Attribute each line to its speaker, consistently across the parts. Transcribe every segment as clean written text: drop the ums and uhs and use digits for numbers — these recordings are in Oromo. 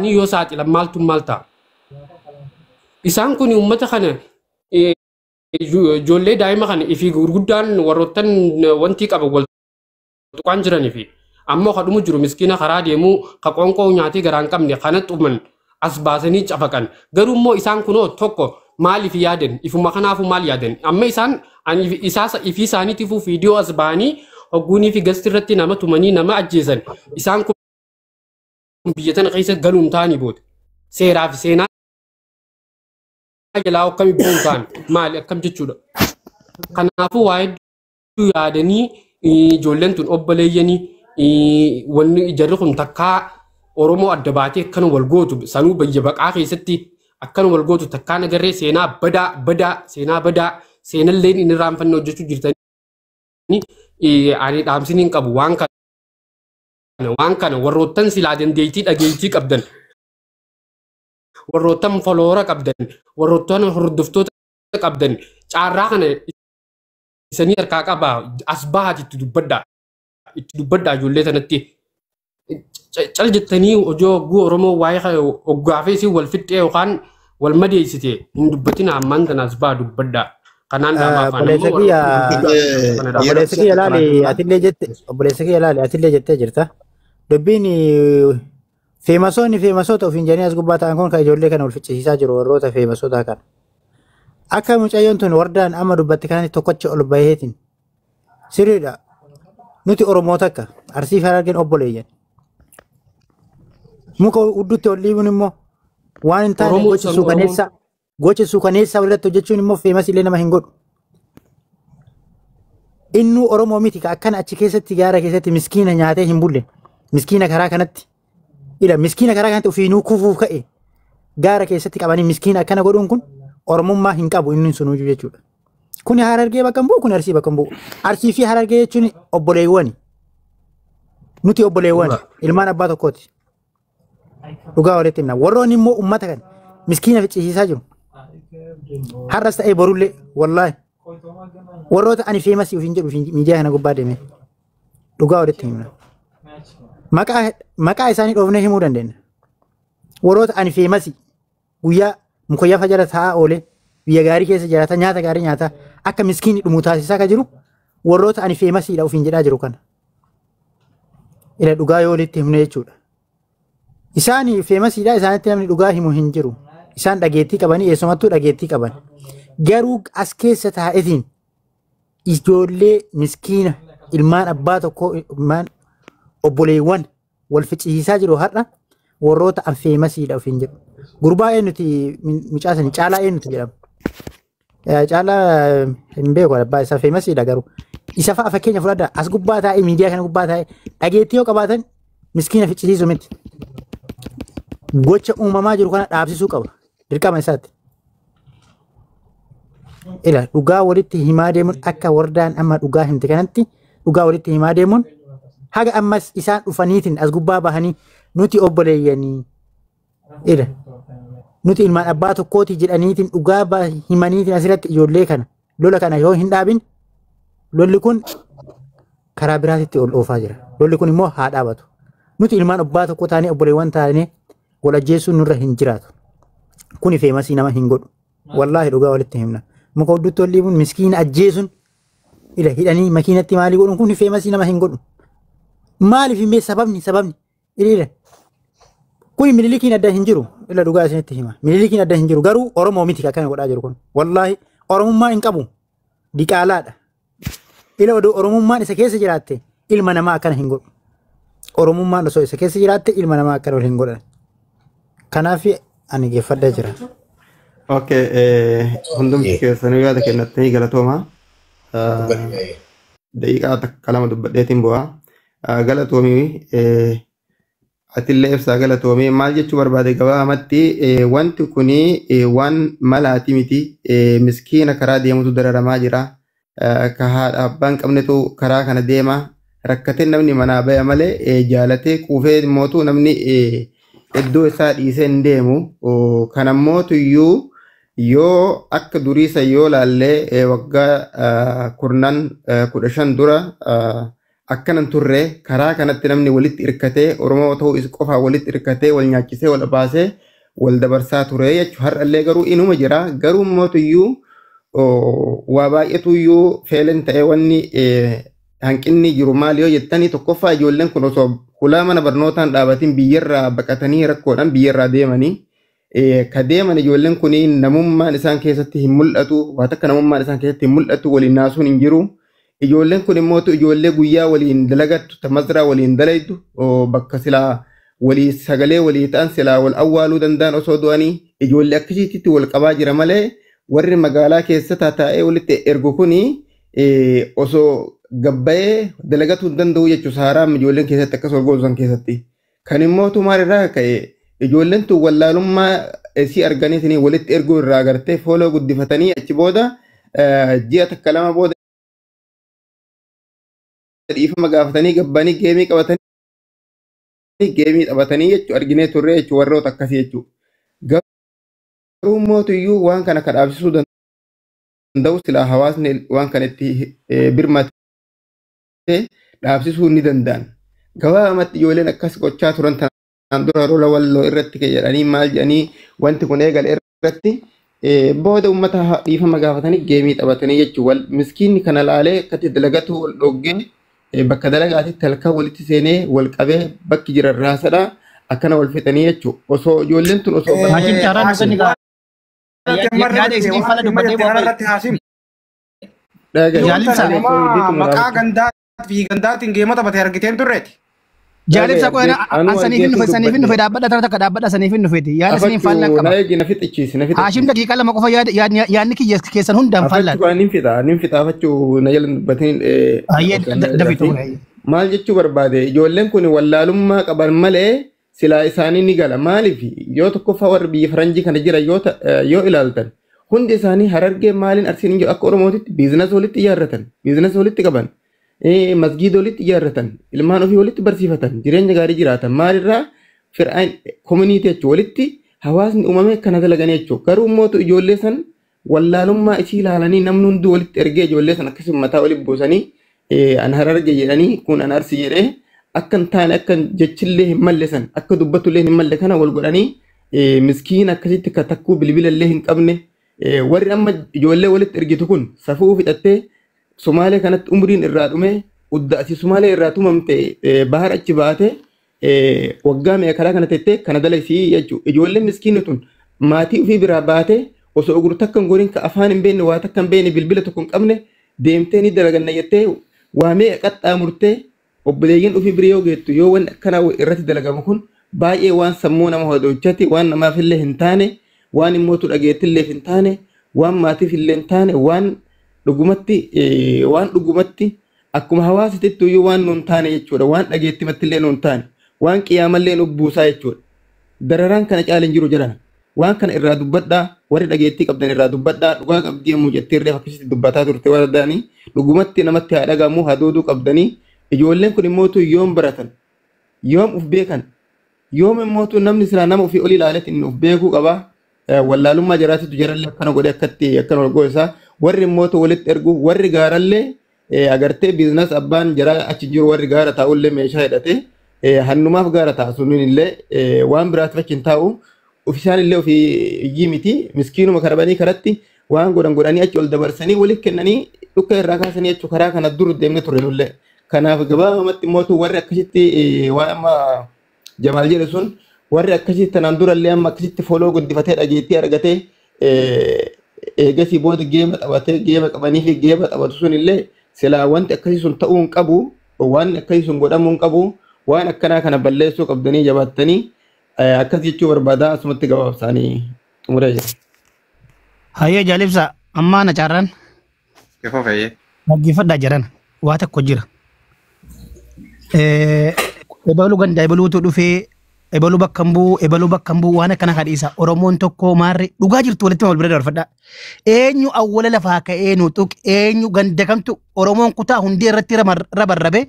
Speaker 1: Yoo saaxilan maaltu maal ta'a? Isaan kun uummata kana, ijoollee daa'ima kana ifii gurguddaan warroottan wanti qaban wal tuqaan jiranii fi ammoo ka dhumu jiru miskiina karaa deemuu ka qoonqoo nyaatee garaa hin qabne kana xuman as baasanii cafaqan. Garuu immoo isaan kunoo tokko maaliif yaadan? Ifuma kanaafuu maal yaadan? Amma isaan isaasa ifii isaaniitiifuu viidiyoo as ba'anii hogguunii fi gasti irratti nama tumanii nama ajjeesan, isaan kun biyya tana keessa galuun ta'anii booda seeraa fi seenaa jalaa akkamii bu'uun ta'an maali akkam jechuudha. Kanaafuu waa hedduu yaadanii, ijoolleen tun obboleeyyanii, wanni jarri kun takkaa Oromoo adda baatee akkana wal gootu, sanuu biyya baqaa keessatti akkana wal gootu takkaan agarree. Seenaa badaa badaa, seenaa badaa, seenallee inni irraanfanne hojjechuu jirtanii. Ani dhaamsini hin qabu waan kana. Waan kana warroottan silaa dandeettii dhageettii qabdan, warroottan follower qabdan, warroottan hordoftoota qabdan, caarraa kana isanii harkaa qabaa, as bahaati itti dubbadhaa, itti dubbadhaa. Ijoollee sanatti cal jettanii hojii hogguu Oromoo waa'ee hoggaafee isin wal fixxee yookaan wal madeessite hin dubbatina. Ammaan tana as bahaa dubbadhaa. Kanaan dhaamaa afaan
Speaker 2: Obboleessa kiyya, obboleessa kiyya, laali, atillee jette, obboleessa kiyya, laali, atillee jettee jirta. Dubbiin famousoonni famousoota ofiin jedhanii as gubbaa ta'an kun kan ijoollee kana wal ficcisiisaa jiru warroota famousoota kana. Akka mucayyoon tun wardaan amma dubbatti kanatti tokkocha ol baheetiin sirriidha. Nuti Oromoota akka Arsii fi Harargeen obboleeyyan. Muka hudduutti ol dhiibuun immoo waan hin taane
Speaker 1: Oromoo
Speaker 2: gocha
Speaker 1: sanuu
Speaker 2: suukaneessaa, gocha suukaneessaa walirratti hojjechuun immoo famous illee nama hin godhu. Innuu Oromoo miti ka akkana achi keessatti gaara keessatti miskiina nyaatee hin bulle. Miskiina karaa kanatti ila miskiina karaa kanatti ofiinuu kufuuf ka'e gaara keessatti qabanii miskiina akkana godhuun kun Oromummaa hin qabu inni sunuyyuu jechuudha. Kuni Harargee bakka hin bu'u, kun Arsii bakka hin bu'u. Arsii fi Harargee jechuun obboleewwani. Nuti obboleewwan ilmaan abbaa tokkooti. Dhugaa walitti himna. Warroonni immoo uummata kana miskiina ficcisiisaa jiru. Har'as ta'ee borullee, wallaahi. Warroota ani famous ofiin jedhu miidiyaa kana gubbaa deeme. Dhugaa walitti himna. Maqaa isaanii dhoofnee himuu dandeenya. Warroota ani famous guyyaa mukoyyafa jala taa'aa oolee, biyya gaarii keessa jiraata, nyaata gaarii nyaata, akka miskiinni dhumu taasisaa kan jiru warroota ani famousiidha ofiin jedhaa jiru kana. Ila dhugaa yoo walitti himne jechuudha. Isaan famousiidha, isaanitti namni dhugaa himu hin jiru. Isaan dhageettii qabanii, eessumattuu dhageettii qaban. Garuu as keessa taa'etiin ijoollee miskiina ilmaan abbaa tokkoo, ilmaan obboleewwan wal ficcisiisaa jiru har'a warroota an famousiidha ofiin jedhu. Gurbaa eenyuti mucaa sani? Caalaa eenyuti jedhama? Caalaa hin beeku, abbaa isaa famousiidha garuu. Isa fa'a fakkeenya fudhadhaa, as gubbaa taa'ee, miidiyaa kana gubbaa taa'ee dhageettii yoo qabaatan miskiina ficcisiisu miti. Gocha uumamaa jiru kana dhaabsisuu qaba. Dirqama isaati. Ila dhugaa walitti himaa deemuun, akka wardaan amma dhugaa himte kanatti dhugaa walitti himaa deemuun, haga ammas isaan dhufaniitiin as gubbaa bahanii nuti obboleeyyanii, ila nuti ilmaan abbaa tokkooti jedhaniitiin dhugaa himaniitiin asirratti ijoollee kana lola kana yoo hin dhaabin, lolli kun karaa biraatitti ol oofaa jira. Lolli kun immoo haa dhaabatu. Nuti ilmaan abbaa tokko taanee, obboleewwan taanee wal ajjeesuun nurra hin jiraatu. Kuni famous nama hin godhu. Wallaahi dhugaa walitti himna. Muka hudduutti ol dhiibuun, miskiina ajjeesuun, ila hidhanii makiinatti maalii godhuun kun famous nama hin godhu. Maaliif himee sababni ila kuni Minilikiin adda hin jiru. Ila dhugaa isinitti hima. Minilikiin adda hin jiru, garuu Oromoo miti akkana godhaa jiru kun. Wallaahi Oromummaa hin qabu. Diqaalaadha. Ila odoo Oromummaan isa keessa jiraatte ilma namaa akkana hin godhu. Oromummaan osoo isa keessa jiraatte ilma namaa akkana wal hin godhan. Kanaaf ani geeffadhaa jira.
Speaker 3: Okay, hundumti keessanuu yaada kennattanii galatooma. Daqiiqaa 1 2 dubbadheetiin bu'aa. Galatoomii, atillee ibsaa galatoomii. Maal jechuu barbaade gabaabamatti, wanti kuni waan malaati miti. Miskiina karaa deemutu dararamaa jira. Ka haadha abbaa hin qabnetu karaa kana deema. Rakkatee namni manaa baya malee jaalatee quufee mootuu namni iddoo isaa dhiisee hin deemu. Kanammoo iyyuu yoo akka duriisa yoo laallee waggaa 10 15 dura Akkanan turre karaa kanatti namni walitti hirkatee Oromoo ta'uu is qofaa walitti hirkatee wal nyaachisee wal baasee wal dabarsaa ture jechuudha. Har'allee garuu inuma jira. Garuu mootiyyuu waa baay'eetuyyuu feelen ta'ee wanni hanqinni jiru maal yoo jettanii tokkoffaa ijoolleen kun osoo hulaa mana barnootaan dhaabatiin biyyarraa baqatanii rakkoodhaan biyyarraa deemanii ka deeman ijoolleen kun namummaan isaan keessatti hin mul'atu waa takka namummaan isaan keessatti hin mul'atu waliin naasuun hin jiru. Ijoolleen kun immoo ijoollee guyyaa waliin dalagattu ta masraa waliin dalaytu bakka silaa walii sagalee walii ta'an silaa wal awwaaluu danda'an osoo du'anii ijoollee akkasiitti wal qabaa jira malee warri magaalaa keessa taa'ee walitti ergu kuni osoo gabbayee dalagatuu hin danda'u jechuudha saaraam ijoolleen keessatti akkas wal goosan keessatti. Kan immoo maal irraa ka'e ijoolleen tun wallaalummaa isii arganiitiin walitti erguu irraa agartee fooloo guddifatanii achi booda ji'a takka lama booda dhiifama gaafatanii gabbanii geemii qabatanii geemii taphatanii jechuudha arginee turre jechuudha warroota akkasii jechuudha. Garuu mootiyyuu waan kana kan dhaabsisuu danda'u silaa hawaasni waan kana itti birmatee dhaabsisuu ni danda'an. Gabaabumatti ijoolleen akkas gochaa turan tanaan dura rola walloo irratti jedhanii maal jedhanii wanti kun eegale irratti booda uummata dhiifama gaafatanii geemii taphatanii jechuudha. Miskiinni kana laalee akkatti dalagatu wal dhoggee bakka dalagaatitti halkan walitti seenee wal qabee bakki jiran raasadha akkana wal fixanii jechuudha. Osoo ijoolleen tun osoo
Speaker 2: Haashim carraan nu kenni gaa. Yaada isiniif fala dubbatee
Speaker 4: irratti Haashim.
Speaker 2: Jaalibsa.
Speaker 4: Maqaa gandaa fi gandaatiin geema taphatee argiteen turreeti.
Speaker 2: Jaalibsa qo'ina saniif hin dhufe saniif hin dhufe dhaabbadha tara takka dhaabbadha saniif hin dhufeeti. Yaada isiniif fallan qaba.
Speaker 3: Na eegi na fixichiisi na
Speaker 2: Haashim
Speaker 3: fixichiisi.
Speaker 2: daqiiqaa 2 qofa yaadni kiyya keessan hundaan fallan.
Speaker 3: Afachuu nin fixa nin fixa afachuu na jala dubbatiin.
Speaker 2: Ayyee dafi xumure.
Speaker 3: Maal jechuu barbaade ijoolleen kun wallaalummaa qaban malee silaa isaanii ni gala maaliif yoo tokkoffaa warri biyya faranjii kana jira yoo ilaaltan hundi isaanii harargee maaliin arsiin hin jiru akka oromootitti biizinasa walitti ijaarratan biizinasa walitti qaban masgiida walitti ijaarratan ilmaan ofii walitti barsiifatan jireenya gaarii jiraatan maalirraa fir'aan koominiitii jechuun walitti hawaasni uumame kana dalaganii jechuudha garuu mootu ijoollee san wallaalummaa isii ilaalanii namni hundi walitti ergee ijoollee san akkasuma mataa walitti buusanii an hararge jedhanii kun an arsi jedhee akka hin taane akka jechillee hin malle san akka dubbatullee hin malle kana wal godhanii miskiin akkasitti ka takkuu bilbilallee hin qabne warri amma ijoollee walitti ergitu kun safuu fixattee Sumaalee kanatti umriin irraa dhume udda asii Sumaalee irraa tumamte bahar achi baate waggaa meeqa karaa kana tettee kana dalagsii jechuudha. Ijoolleen miskiinni tun maatii ofii biraa baate osoo oguruu takka hin gorin ka afaan hin beekne waa takka hin beekne bilbila tokko hin qabne deemtee ni dalaganna jettee waa meeqa qaxxaamurtee obboleeyyiin ofii bira yoo geettu yoo wanni akkanaa irratti dalagamu kun baay'ee waan sammuu nama hojjechati waan namaafillee hin taane waan immootu dhageettillee hin taane waan maatiif illee hin taane waan dhugumatti waan dhugumatti akkuma hawaasatti iyyuu waan nuun taane jechuudha waan dhageettimatti illee nuun taane waan qiyaamallee nu buusaa jechuudha dararaan kana caala hin jiru jedhan waan kana irraa dubbadhaa warri dhageettii qabdan irraa dubbadhaa dhugaa qabdii yommuu jettee irree akkasitti dubbataa turte warra da'anii dhugumatti namatti haa dhagahamu haa dooduu qabdanii ijoolleen kun immootu yoom baratan yoom uf beekan yoom immootu namni silaa nama ofii olii ilaaletti inni uf beekuu qaba wallaalummaa jiraatitu jarallee akkana godhe akkatti akkana ol goosa warri immootu walitti ergu warri gaarallee agartee biizines abbaan jara achi jiru warri gaara taa'ullee meeshaa hidhate hannumaaf gaara ta'a suniin illee waan biraatiif achi hin taa'u ofisaan illee ofii iyyii miti miskiinuma karbanii karatti waan godhan godhanii achi ol dabarsanii walitti kennanii dhukka irraa kaasanii jechuu karaa kana dur deemne ture nullee. Kanaaf gabaabumatti mootu warri akkasitti waan amma Jamaal jedhe sun warri akkasitti tanaan durallee amma akkasitti foloo guddifatee dhageettii argatee eegasii booda geema taphatee geema qabanii fi geema taphatu sun illee silaa wanti akkasii sun ta'uu hin qabu waan akkasii sun godhamuu hin qabu waan akkanaa kana balleessuu qabdanii jabaattanii akkas jechuu barbaadaa asumatti gabaabsaanii xumuree jira.
Speaker 2: Hayyee jaalibsa ammaa na carraan
Speaker 4: Ifa fayyee.
Speaker 2: dhaggeeffadhaa jiran waa tokko jira. Ebaluu ganda ebaluutu dhufee ebaluu bakka hin bu'u ebaluu bakka hin bu'u waan akkana kadhiisa Oromoon tokko maarree dhugaa jirtu walitti wal bira dabarfadhaa. Eenyu awwala lafaa ka'ee nu tuqe eenyu ganda kamtu Oromoon kutaa hundee irratti rabarrabe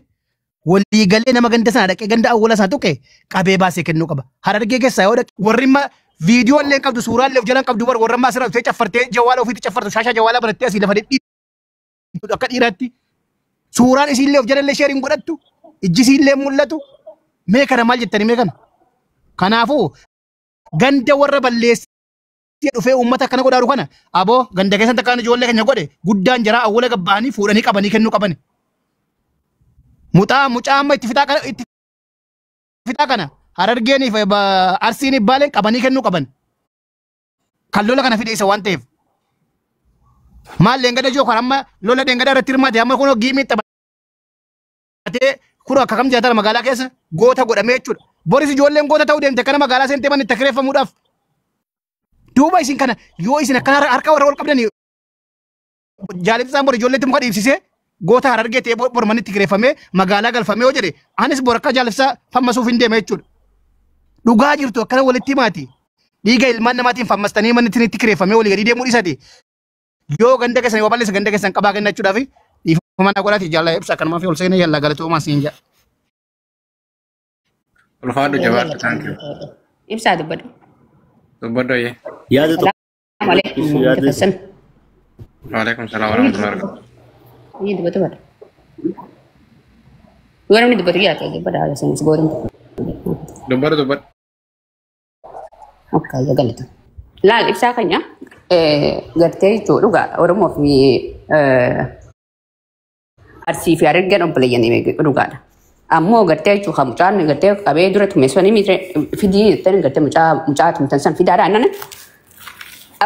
Speaker 2: walii galee nama ganda sana dhaqee ganda awwala sana tuqe qabee baasee kennuu qaba. Harargee keessaa yoo dhaqe warri imma viidiyoo illee qabdu suuraa illee of jalaan qabdu warra ammaa asirraa dhuftee caffartee jawaala ofiitti caffartu shaashaa jawaala barattee asii lafa dhidhiitu akka dhiiraatti.
Speaker 4: Suuraan isiillee of jalallee sheeriin godhattu ijji isiillee mul'atu mee kana maal jettanii mee kana. Kanaafuu ganda warra balleessee dhufee uummata akkana godhaaru kana aboo ganda keessan takkaan ijoollee keenya godhe guddaan jaraa awwala gabba'anii fuudhanii qabanii kennuu qabani. Mucaa amma itti fixaa kana Harargeeniif Arsiiniif Baaleen qabanii kennuu qaban. Kan lola kana fide isa waan ta'eef. Maal leengada jiru kan amma lola leengada irratti hirmaate amma kunoo giimii taphatee kunoo akka kam jaatara magaalaa keessa goota godhamee jechuudha. Boris ijoolleen goota ta'uu deemte kana magaalaa seentee manni itti kireeffamuudhaaf. Duuba isin kana yoo isin akkana harka warra ol qabdanii jaalibsaan bor ijoolleetti muka dhiibsisee goota Harargee ta'ee bor manni itti kireeffamee magaalaa galfamee yoo jedhe anis bor akka jaalibsaa fammasuuf hin deeme jechuudha. Dhugaa jirtu akkana walitti himaati. Dhiiga ilmaan namaatiin fammastanii manni itti kireeffamee walii gadi deemuu dhiisati. Yoo ganda keessan yoo balleessa ganda keessan qabaa kennachuudhaaf dhiifama naa godhaati jaalala ibsa akkanumaa fi ol seenee yallaa galatoomaa siin jedha.
Speaker 5: Ulfaadhu jabaadhu thank you.
Speaker 6: Ibsaa dubbadhu.
Speaker 5: Dubbadhu ayyee.
Speaker 7: Yaada tokko.
Speaker 6: Alaikum.
Speaker 5: Waalaikum salaam warahmatullahi wabarakatuh.
Speaker 6: Ni dubbatu bara. Yoo namni dubbatu jiraate dubbadha haala sanis goorin.
Speaker 5: Dubbadhu dubbadhu.
Speaker 6: Akka ayya galata. Laal ibsaa keenya gartee jechuun dhugaa Oromoo fi Arsii fi Harargeen obboleeyyan dhugaadha. Ammoo gartee jechuun kan mucaan gartee qabee dura tume suni fidii jettanii gartee mucaa tumtan san fidaadha annana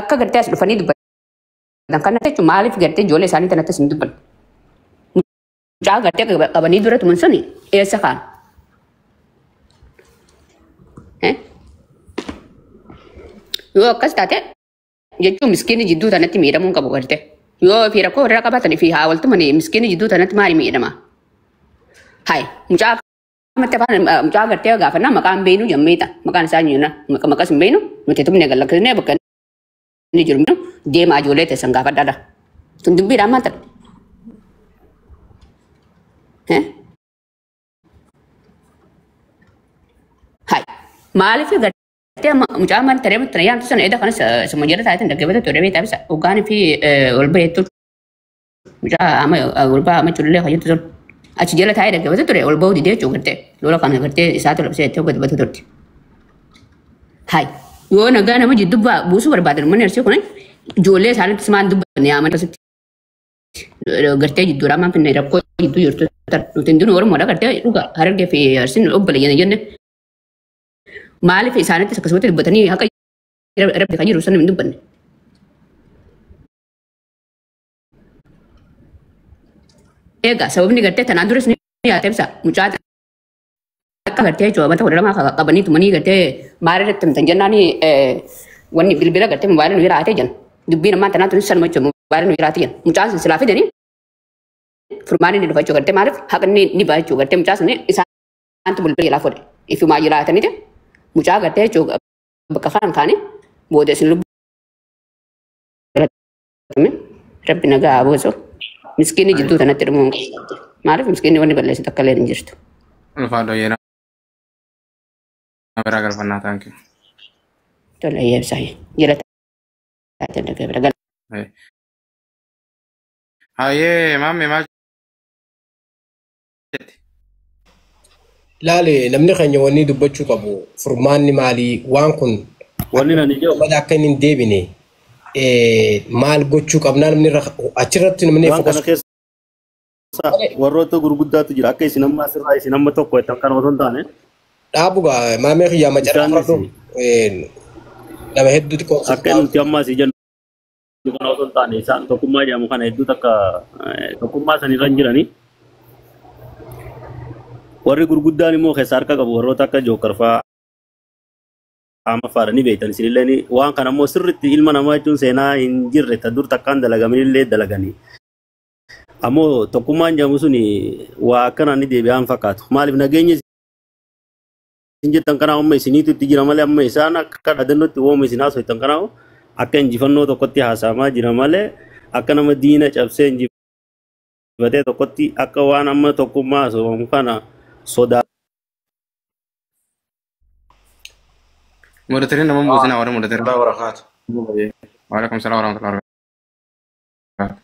Speaker 6: akka gartee as dhufanii dubbatan kana jechuun maaliif gartee ijoollee isaanii tanatti as hin dubban. Mucaa gartee qabanii dura tuman suni eessa kaan? Yoo akkas taate jechuun miskiinni jidduu tanatti miidhamuu qabu gartee. Yoo fi rakkoo irraa qabaatan fi haa waltumani miskiinni jidduu tanatti maali miidhama? Hai, mucaa mucaa gartee gaafannaa maqaan beenu jammeeta. Maqaan isaa nyuuna maqas hin beenu nuti tumne galakkisnee bakka inni jiru deemaa ijoollee teessan gaafadhaadha. Tun dubbiidhaan maal ta'e? Hai, maaliif gartee mucaa maal taree mutana yaamtu sana eda kanas suma jala taateen dhaggeeffata ture beektaa bisa hoggaan fi ol baheettu mucaa amma gurbaa amma culullee kan jettu sun achi jala taa'ee dhaggeeffata ture ol bahuu didee jechuu gartee lola kana gartee isaatu labsee jettee gadi turte. Hai, yoo nagaa nama jidduu buusuu barbaadan manni arsii kun ijoollee isaanitti simaan dubbanne yaaman asitti gartee jidduudhaa maan finne rakkoo jidduu jirtu nuti hundinuu Oromoodha gartee dhugaa Harargee fi Arsiin obboleeyyan jenne. Maaliif isaanitti akkasumatti dubbatanii haqa rabbi kan jiru sana hin dubbanne. Egaa sababni gartee tanaan duras ni yaate ibsa mucaa akka gartee jechuudha mata 12 qabanii tumanii gartee maal irratti himtan jennaan wanni bilbila gartee mobaayila nu jiraatee jan dubbiin ammaa tanaa tunis sanuma jechuudha mobaayila nu jiraatee jan mucaan sun silaa fidanii furmaanni ni dhufa jechuudha gartee maaliif haqni ni ba'a jechuudha gartee mucaa sun isaantu bilbila jalaa fuudhe ifumaa jiraataniiti mucaa gartee jechuudha bakka kaan kaanii booda isin lubbuu rabbi nagaa haa buusu. Miskiinni jidduu tanatti dhumuun maaliif miskiinni wanni balleessu takka illee hin jirtu.
Speaker 5: Ulfaadhu ayyee nama biraa galfannaa thank you.
Speaker 6: Tola ayyee ibsaa jala taatee dhagee bira gala.
Speaker 5: Hayyee maammee maal jetti?
Speaker 1: Laale namni keenya wanni dubbachuu qabu furmaanni maalii waan kun
Speaker 7: Wanni nani jedhu
Speaker 1: uummata akka inni hin deebine maal gochuu qabnaa namni achirratti namni
Speaker 7: waan kana keessa warroota gurguddaatu jira akka isin amma asirraa isin amma tokko jettan kana osoo hin taane.
Speaker 1: Dhaabu gaa maamee kiyyaa macarraa fudhadhu nama hedduutu
Speaker 7: Akka nuti amma asii jennu kana osoo hin taane isaan tokkummaa jedhamu kana hedduu takka tokkummaa sanirra hin jiranii. Warri gurguddaan immoo keessa harka qabu warroota akka Jookar fa'aa amma fa'aadha ni beektan isinillee waan kana immoo sirriitti ilma namaa jechuun seenaa hin jirre ta dur takkaan dalagaminillee dalaganii. Ammoo tokkummaan jedhamu suni waa akkanaan ni deebi'aa hin fakkaatu. Maaliif nageenya isin jettan kanaa amma isiniitu itti jira malee amma isaan akka dhaadannootti wooma isin haasoftan kanaa akka injifannoo tokkotti haasa'amaa jira malee akka nama diina cabsee injifatee tokkotti akka waan amma tokkummaa haasawamu kana sodaa.
Speaker 5: Mudatanii nama buusinaa warra mudatanii.
Speaker 8: Barakaatu.
Speaker 5: Waalaikum salaam warahmatullahi wabarakatuh.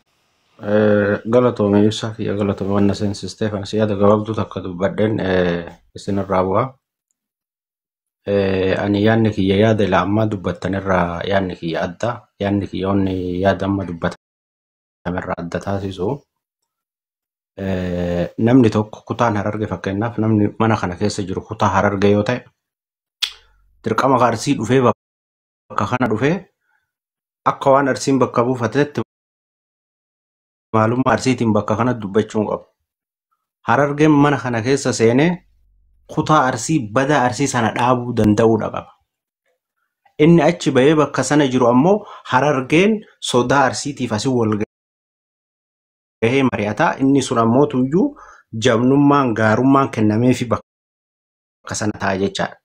Speaker 5: Galatoome ibsaa kiyya galatoome wanna seensistee kan si yaada gabaabduu takka dubbadheen isinirraa bu'a. Ani yaadni kiyya yaada ila ammaa dubbattanirraa yaadni kiyya adda. Yaadni kiyya wanni yaada amma dubbatamerraa adda taasisu. Namni tokko kutaan Hararge fakkeenyaaf namni mana kana keessa jiru kutaa Hararge yoo ta'e dirqama Arsii dhufee bakka kana dhufee akka waan Arsiin bakka buufatetti maalummaa Arsiitiin bakka kana dubbachuu hin qabu. Harargeen mana kana keessa seenee kutaa Arsii badaa Arsii sana dhaabuu danda'uudha qaba. Inni achi bahee bakka sana jiru ammoo Harargeen sodaa Arsiitiif asii wal gahee mari'ata. Inni sun ammoo tuyyuu jabnummaan gaarummaan kennameefi bakka sana ta'a jechaadha.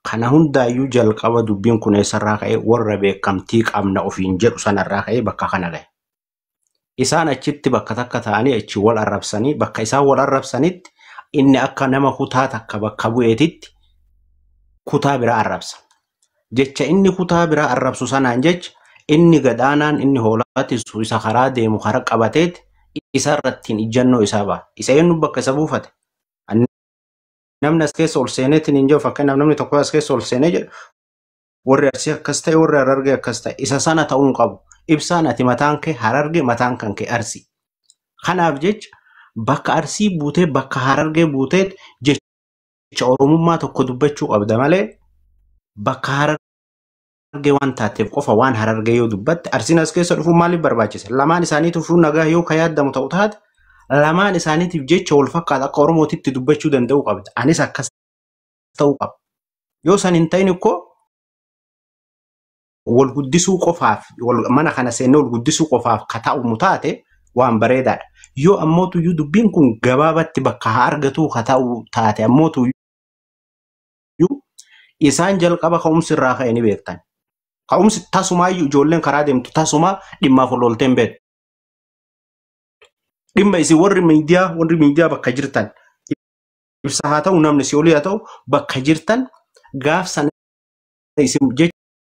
Speaker 5: Kana hundaayyuu jalqaba dubbiin kun eessarraa ka'e warra beekamtii qabna ofiin jedhu sanarraa ka'ee bakka kana gahe. Isaan achitti bakka takka ta'anii achi wal arrabsanii bakka isaan wal arrabsanitti inni akka nama kutaa takka bakka bu'eetitti kutaa biraa arrabsa. Jecha inni kutaa biraa arrabsu sanaan jecha inni gadhaanaan inni hoolaa isa karaa deemu karaa qabateeti isa irrattiin ijjannoo isaa ba'a. Isa eenyu bakka isa buufate? Namni as keessa ol seeneetiin hin jiru fakkeenyaaf namni tokko as keessa ol seenee jedhu warri Arsii akkas ta'e warri Harargee akkas ta'e isa sana ta'uu hin qabu. Ibsaan ati mataan kee Harargee mataan kan kee Arsii. Kanaaf jecha bakka Arsii buutee bakka Harargee buutee jecha Oromummaa tokko dubbachuu qabda malee bakka Harargee waan taateef qofa waan Harargee yoo dubbatte Arsiin as keessa dhufuun maaliif barbaachise? Lamaan isaaniitiif nagaa yoo ka yaadamu ta'u taate lamaan isaaniitiif jecha wal fakkaata akka Oromootitti dubbachuu danda'uu qabda. Anis akkas ta'uu qaba. Yoo san hin ta'in ikkoo wal guddisuu qofaaf mana kana seennee wal guddisuu qofaaf ka ta'umu taate waan bareedaadha. Yoo ammoo tuyyuu dubbiin kun gabaabatti bakka haa argatu ka ta'u taate ammoo tuyyuu isaan jalqaba ka'umsi irraa ka'e ni beektan. Ka'umsi tasumaayyuu ijoolleen karaa deemtu tasuma dhimmaaf ol ooltee hin beektu. Dhimma isin warri miidiyaa bakka jirtan ibsa haa ta'u namni si olii haa ta'u bakka jirtan gaaf sana isin jecha